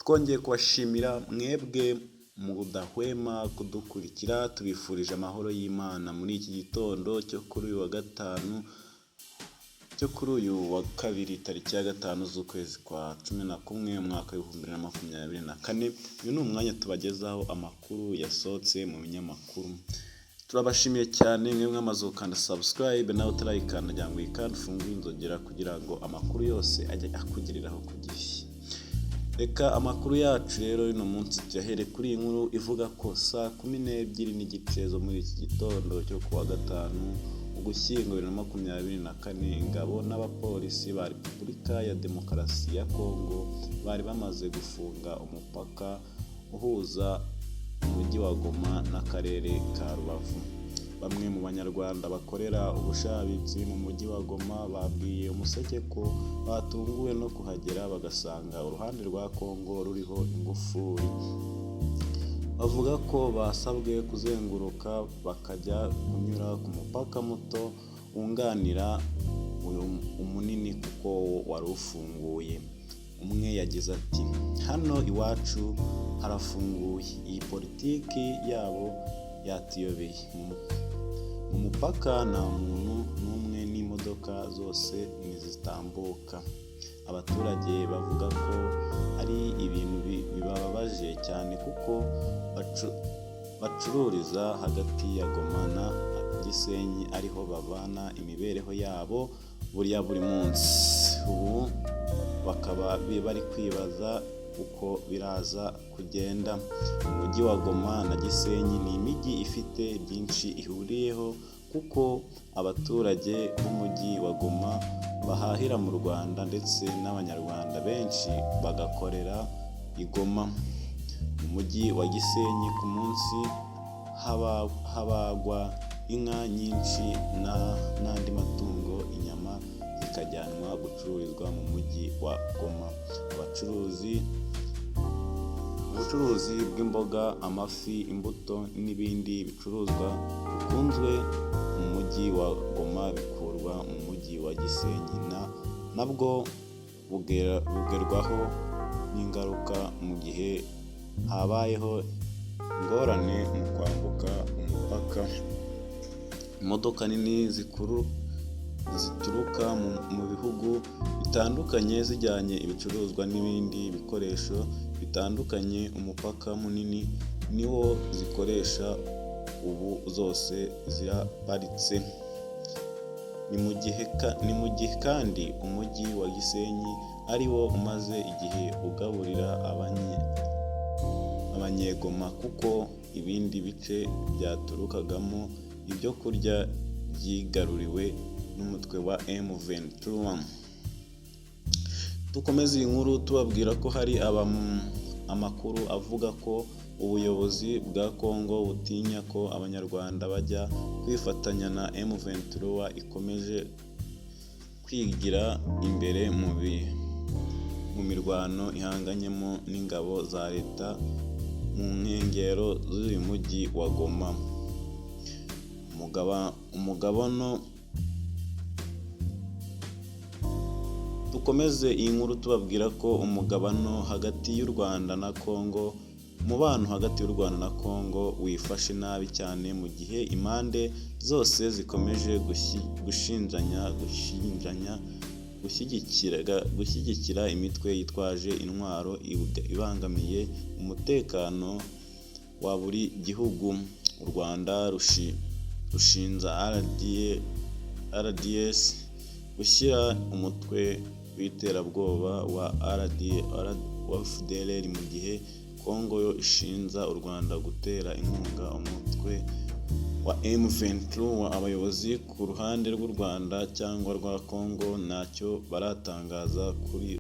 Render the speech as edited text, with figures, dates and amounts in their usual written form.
Twongeye kubashimira mwebwe mudahwema kudukurikira, tubifurije amahoro y'Imana muri iki gitondo cyo kuri uyu wa gatanu, cyo kuri uyu wa kabiri, tariki ya 5 z'ukwezi kwa 11, umwaka w'2024. Uyu ni umwanya tubagezaho amakuru yasohotse mu binyamakuru. Turabashimiye cyane mwe mwamaze gukanda subscribe, nawe utarayikanda kugira ngo uyikande, ufungure inzogera kugira ngo amakuru yose ajye akugereraho ku gihe. Reka amakuru yacu rero uno munsi tuyahere kuri iyi nkuru ivuga ko saa 12:30 zo muri iki gitondo cyo kuwa gatanu, Ugushyingo 2024, ingabo n'abapolisi ba Repubulika ya Demokarasi ya Kongo bari bamaze gufunga umupaka uhuza umujyi wa Goma n'akarere ka Rubavu. Bamwe mu Banyarwanda bakorera ubushabitsi mu mujyi wa Goma babwiye Umuseke ko batunguwe no kuhagera bagasanga uruhande rwa Kongo ruriho ingufuri. Bavuga ko basabwe kuzenguruka bakajya kunyura ku mupaka muto wunganira umunini kuko wo wari ufunguye. Umwe yagize ati: "Hano iwacu harafunguye, iyi politiki yabo yatuyobeye. Mu mupaka nta muntu n'umwe n'imodoka zose ntizitambuka." Abaturage bavuga ko ari ibintu bibabaje cyane kuko bacururiza hagati ya Goma na Gisenyi, ariho bavana imibereho yabo ya buri munsi, ubu bakaba bari kwibaza uko biraza kugenda. Umujyi wa Goma na Gisenyi ni imijyi ifite byinshi ihuriyeho, kuko abaturage b'umujyi wa Goma bahahira mu Rwanda, ndetse n'Abanyarwanda benshi bagakorera i Goma. Mu mujyi wa Gisenyi ku munsi habagwa inka nyinshi n'andi matungo, inyama zikajyanwa gucururizwa mu mujyi wa Goma. Ubucuruzi bw'imboga, amafi, imbuto n'ibindi bicuruzwa bikunzwe mu mujyi wa Goma bikurwa mu mujyi wa Gisenyi, nabwo bugerwaho n'ingaruka mu gihe habayeho ingorane mu kwambuka umupaka. Imodoka nini zituruka mu bihugu bitandukanye zijyanye ibicuruzwa n'ibindi bikoresho bitandukanye, umupaka munini niwo zikoresha, ubu zose ziraparitse. Ni mu gihe kandi umujyi wa Gisenyi ari wo umaze igihe ugaburira Abanyegoma, kuko ibindi bice byaturukagamo ibyo kurya byigaruriwe n'umutwe wa M23. Dukomeze iyi nkuru tubabwira ko hari amakuru avuga ko ubuyobozi bwa Congo butinya ko Abanyarwanda bajya kwifatanya na M23 ikomeje kwigira imbere mu mirwano ihanganyemo n'ingabo za leta mu nkengero z'uyu mujyi wa Goma. Umugabano Dukomeze iyi nkuru tubabwira ko umugabano hagati y'u Rwanda na Congo, umubano hagati y'u Rwanda na Congo wifashe nabi cyane, mu gihe impande zose zikomeje gushinjanya gushyigikira imitwe yitwaje intwaro ibangamiye umutekano wa buri gihugu. U Rwanda rushinja RDC gushyira umutwe w'iterabwoba wa FDLR, mu gihe Congo yo ishinja u Rwanda gutera inkunga umutwe wa M23. Abayobozi ku ruhande rw'u Rwanda cyangwa rwa Congo ntacyo baratangaza kuri